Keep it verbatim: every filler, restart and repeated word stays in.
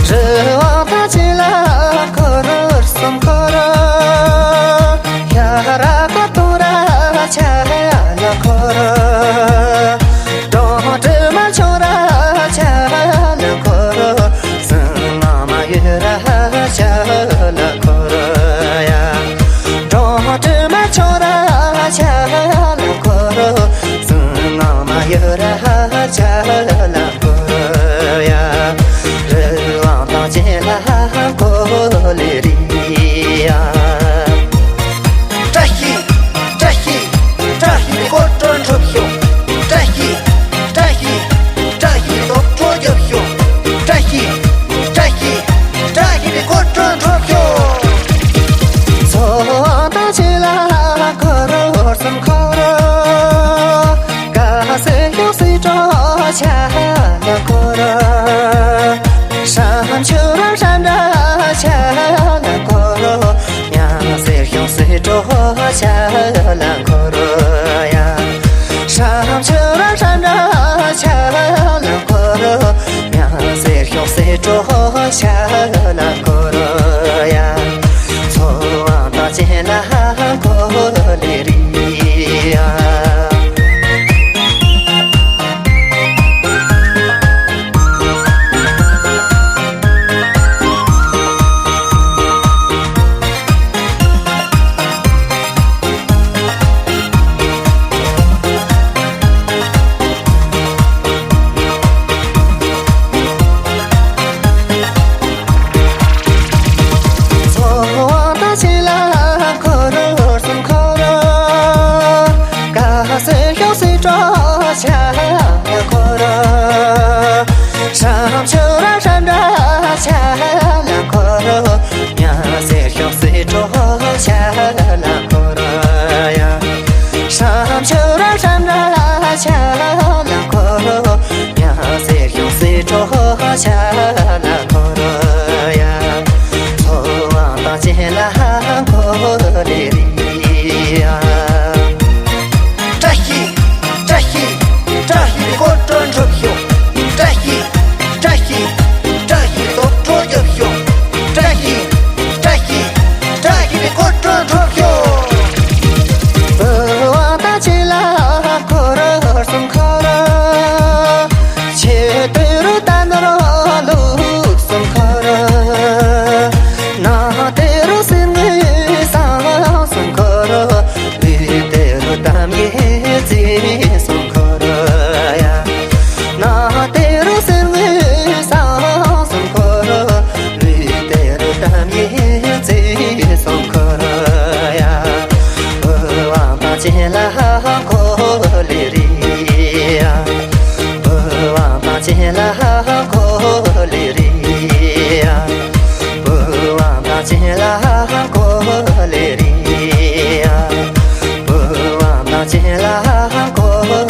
རི་དབང་དང་བྱེ་ལ་འཁོར་གསུམ་འཁོར། ཤ་ར་ཀ་ཏུ་ར་ཆ་ལ་འཁོར། གྲོང་དྲུག་མ་ཆུང་ར་ཆ་ལ་འཁོར། སྲིན་ངོ་མ་ཡུལ་ར་ཆ་ལ་འཁོར་ཡ། གྲོང་དྲུག་མ་ཆུང་ར་ཆ་ལ་འཁོར། སྲིན་ངོ་མ་ཡུལ་ར་ཆ་ལ་འཁོར་ཡ། རི་དབང་དང་བྱེ་ལ་འཁོར་ལེ་རི་ཡ། བཀྲ་ཤིས། བཀྲ་ཤིས། བཀྲ་ཤིས་པའི་སྐུ་མགྲོན་འཁྲབ་ཤོག་བཀྲ་ཤིས། བཀྲ་ཤིས། བཀྲ་ཤིས་སྟོབས་འཕྲོ་རྒྱབ་ཤོག་བཀྲ་ཤིས། བཀྲ་ཤིས། བཀྲ་ཤིས་པའི་སྐུ་མགྲོན་འཁྲབ་ཤོག་ཚོ་དང་བྱེ་ལ་འཁོར་གསུམ་འཁོར། དཀར་སེར་ཤོག་སེར་དྲོ་ཆ་ལ་འཁོར། སྲམ་ཆུ་ར་སྲམ་འདྲ་ཆ་ལ་འཁོར། ཉ་སེར་ཤོག་སེར་དྲོ་ཆ་ལ་འཁོར་ཡ། སྲམ་ཆུ་ར་སྲམ་འདྲ་ཆ་ལ་འཁོར། ཉ་སེར་ཤོག་སེར་དྲོ་ཆ་ལ་འཁོར་ཡ། ཚོ་དབང་དང་བྱེ་ལ་འཁོར་ལེ་རི་ཡ། ཚོ་དབང་དང་བྱེ་ལ་འཁོར་གསུམ་འཁོར། དཀར་སེར་ཤོག་སེར་དྲོ་ཆ་ལ་འཁོར། སྲམ་ཆུ་ར་སྲམ་འདྲ་ཆ་ལ་འཁོར། ཉ་སེར་ཤོག་སེར་དྲོ་ཆ་ལ་འཁོར་ཡ། སྲམ་ཆུ་ར་སྲམ་འདྲ་ཆ་ལ་འཁོར། ཉ་སེར་ཤོག་སེར་དྲོ་ཆ་ལ་འཁོར་ཡ། ཚོ་དབང་དང་བྱེ་ལ་འཁོར་ལེ་རི་ཡ། བཀྲ་ཤིས། བཀྲ་ཤིས། བཀྲ་ཤིས་པའི་སྐུ་མགྲོན་འཁྲབ་ཤོག་བཀྲ་ཤིས། བཀྲ་ཤིས། བཀྲ་ཤིས་སྟོབས་འཕྲོ་རྒྱབ་ཤོག་བཀྲ་ཤིས། བཀྲ་ཤིས། བཀྲ་ཤིས་པའི་སྐུ་མགྲོན་འཁྲབ་ཤོག་བུ་དབང་དང་བྱེ་ལ་འཁོར་གསུམ་འཁོར། ཆེ་དེ་རུ་ད་ནོར་ལུག་གསུམ་འཁོར། ན་དེ་རུ་སེར་ངོས་སང་གསུམ་འཁོར། ལུས་དེ་རུ་གཏམ་ཡེ་རྩེ་གསུམ་འཁོར་ཡ། ན་དེ་རུ་སེར་ངོས་སང་གསུམ་འཁོར། ལུས་དེ་རུ་གཏམ་ཡེ་རྩེ་གསུམ་འཁོར་ཡ། བུ་དབང་དང་བྱེ་ལ་འཁོར་ལེ་རི་ཡ། བུ་དབང་དང་བྱེ་ལ་འཁོར་ལེ་རི་ཡ། བུ་དབང་དང་བྱེ་ལ་འཁོར་ལེ་རི་ཡ། བུ་དབང་དང་བྱེ་ལ་འཁོར་